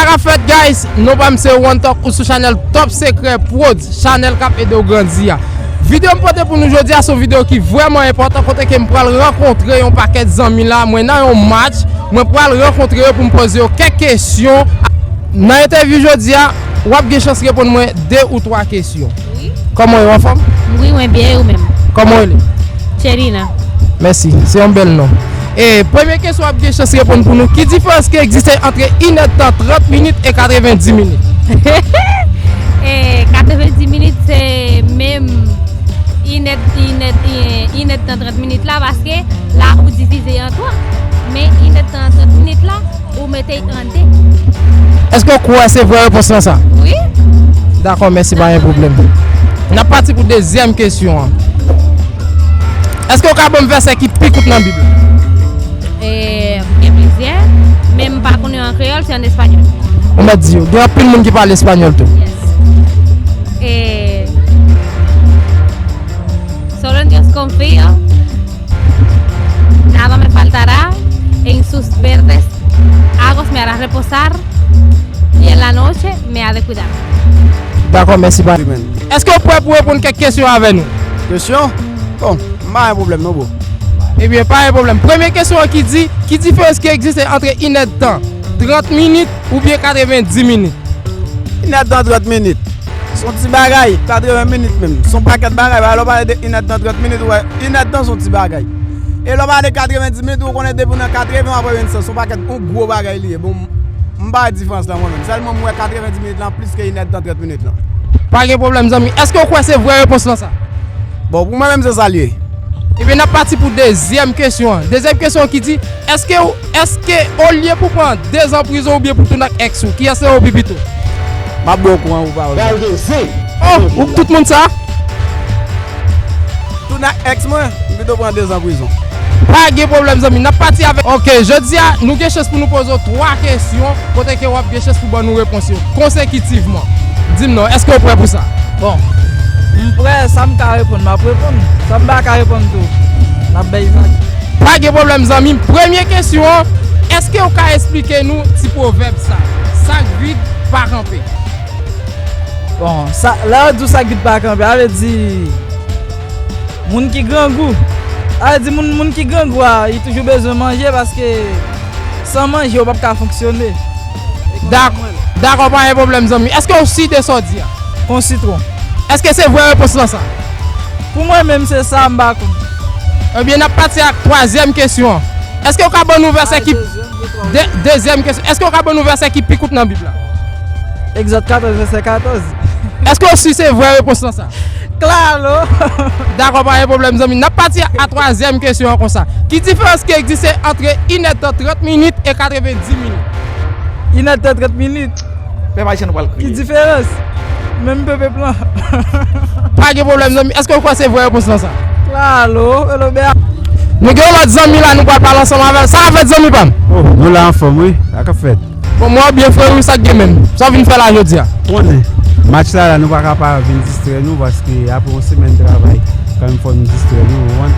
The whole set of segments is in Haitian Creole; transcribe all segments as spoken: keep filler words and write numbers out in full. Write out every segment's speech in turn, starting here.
Sa k ap fèt, guys? Non pa m se One Talk ou sou chanèl Top Secret Prodz, chanèl k ap ede w grandi a. Videyo m pote pou nou jodi a se yon videyo ki vrèman enpòtan, kote ke m pral rankontre yon pakèt zanmi la, mwen nan yon match, mwen pral rankontre yo pou m poze yo kèk kesyon. Nan entèvyou jodi a, w ap gen chans reponn mwen de ou twa kesyon. Wi. Kòman w ye, w anfòm? Wi, mwen byen, e ou menm? Kòman w rele? Tcherina. Mèsi, se yon bèl non. E premye kesyon w ap gen chans reponn pou nou, ki diferans ki egziste antre inèdtan, trant minit e katrevendi minit? E katrevendi minit se menm inèd, inèd, inèdtan, trant minit la, paske la ou divize an twa. Men inèdtan, trant minit la, ou mete l an de. Èske w kwè se vrè repons lan sa? Wi. Dakò, mèsi, pa gen pwoblèm. N ap pati pou dezyèm kesyon an. Èske w ka ban m vèsè ki pi kout nan Bib la? E, gen plizyè, men m pa konnen an kreyòl, se an espanyòl. Ou mèt di yo. Gen anpil moun ki pale espanyòl tou. Yes. E, solo en Dios confío, nada me faltará, en sus verdes aguas me hará reposar, y en la noche me ha de cuidar. Dakò, mèsi, pa. Amen. Èske w prè pou reponn kèk kesyon avè nou? Kesyon? Bon, m pa gen pwoblèm non, bro. Ebyen, pa gen pwoblèm. Premye kesyon an ki di, ki diferans ki egziste antre inèdtan, trant minit oubyen katrevendi minit? Inèdtan, trant minit. Se yon ti bagay, katreven minit menm. Se yon pakèt bagay, lè w pale de inèdtan, trant minit, ou wè, inèdtan se yon ti bagay. E lè w pale de katrevendi minit, ou konnen depi w nan katreven w ap wè menm sa, se yon pakèt, yon gwo bagay li ye. Bon, m pa wè diferans lan mwen menm. Sèlman m wè katrevendi minit lan plis ke inèdtan, trant minit lan. Pa gen pwoblèm, zanmi. Èske w kwè se vrè repons lan sa? Bon, pou mwen menm, se sa l ye. Ebyen, n ap pati pou dezyèm kesyon an. Dezyèm kesyon an ki di, èske w, èske olye pou pran de zan prizon oubyen pou tounen ak èks ou, kiyès se ou pi pito? M ap ba w kou an, ou pa wè. Oh, ou tout moun sa? Tounen ak èks mwen, m pito pran de zan prizon. Pa gen pwoblèm, zanmi. N ap pati avèk. Ok, jodi a, nou gen chans pou nou poze w twa kesyon, kote ke w ap gen chans pou ban nou repons yo konsekitivman. Di m non, èske w prè pou sa? Bon, m prè, sa m ka reponn, m ap reponn. Sa m pa ka reponn tou, m ap bay vag. Pa gen pwoblèm, zanmi m. Premye kesyon an, èske w ka esplike nou ti pwovèb sa? Sa k vid pa kanpe. Bon, sa, lè yo di w sa k vid pa kanpe, sa vle di moun ki grangou. Sa vle di moun, moun ki grangou a, li toujou bezwen manje paske san manje, ou p ap ka fonksyone. Dak-, dakò, pa gen pwoblèm, zanmi. Èske w si de sa w di a? Kon sitwon. Èske se vrè repons lan sa? Pou mwen menm, se sa, m pa konn. Ebyen, n ap pati ak twazyèm kesyon an. Èske w ka ban nou vèsè ki, de-, dezyèm kesyon. Èske w ka ban nou vèsè ki pi kout nan Bib la? Egzòd katòz, vèsè katòz. Èske w si se vrè repons lan sa? Klalo! Dakò, pa gen pwoblèm, zanmi. N ap pati a twazyèm kesyon an konsa. Ki diferans ki egziste antre inèdtan, trant minit e katrevendi minit? Inèdtan, trant minit. Pèp ayisyen nou pral kriye. Ki diferans? Menm pepe plan. Pa gen pwoblèm, zanmi. Èske w kwè se vrè repons lan sa? Klalo, elo bè. Nou gen yon lòt zanmi la, nou pral pale ansanm avè l. Sa k ap fèt, zanmi pa m? Oh, nou la anfòm, wi. Sa k ap fèt? Bon, mwen byen, frè, wi, sa k gen menm? Sa w vin fè la jodi a? Konnen, match la, la, nou pa ka pa vin distrè nou, paske apre yon semèn travay, kanmenm fò nou distrè nou, ou konprann?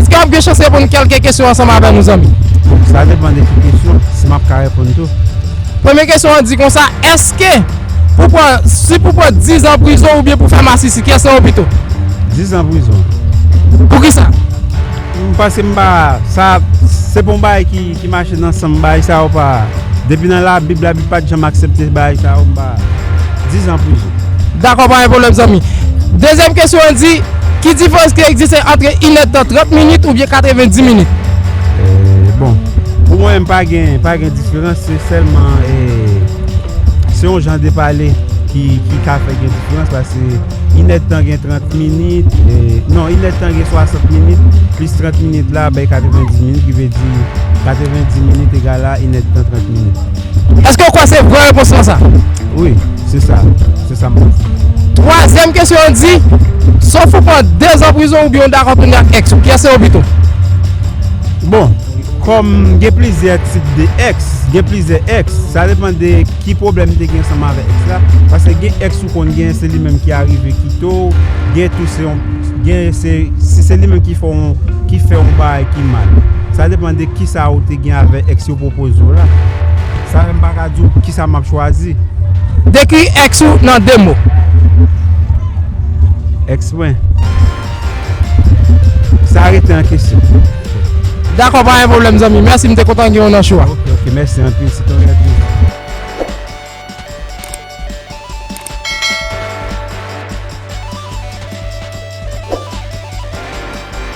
Èske w ap gen chans reponn kèlke kesyon ansanm avè nou, zanmi? Sa depann de ki kesyon, si m ap ka reponn tou. Premye kesyon an di konsa, èske pou pran, si pou pran diz an prizon oubyen pou fè masisi, kiyès nan yo pito? Diz an prizon. Poukisa? M panse m pa, sa, se pa yon bagay ki, ki mache nan san m, bagay sa yo pa, depi nan Labib, Labib pa t janm aksepte bagay sa yo, m pa, diz an prizon. Dakò, pa gen pwoblèm, zanmi. Dezyèm kesyon an di, ki diferans ki egziste antre inèdtan, trant minit oubyen katrevendi minit? Eh, bon, pou mwen, pa gen, pa gen diferans, se sèlman, eh, se yon jan de pale ki, ki ka fè gen diferans, paske inèdtan gen trant minit, eh, non, inèdtan gen swasant minit, plis trant minit la, bay katrevendi minit, ki vle di katrevendi minit egal a inèdtan, trant minit. Èske w kwè se vrè repons lan sa? Wi, se sa. Se sa m panse. Twazyèm kesyon an di, sòf ou pran de zan prizon oubyen w dakò tounen ak èks ou, kiyès se ou pito? Bon, kòm gen plizyè tip de èks, gen plizyè èks, sa depann de ki pwoblèm te gen ansanm avèk èks la, paske gen èks ou konn gen, se li menm ki arive kite w, gen tou se yon, gen se, si se li menm ki fè yon, ki fè yon bagay ki mal. Sa depann de kisa ou te gen avèk èks yo pwopoze w la. Sa fè m pa ka di w kisa m ap chwazi. Dekri ex ou nan de mo. Ex mwen. Sa rete an kesyon. Dakò, pa gen pwoblèm, zanmi. Mèsi, m te kontan gen w nan show a. Ok, ok, mèsi anpil. Se te yon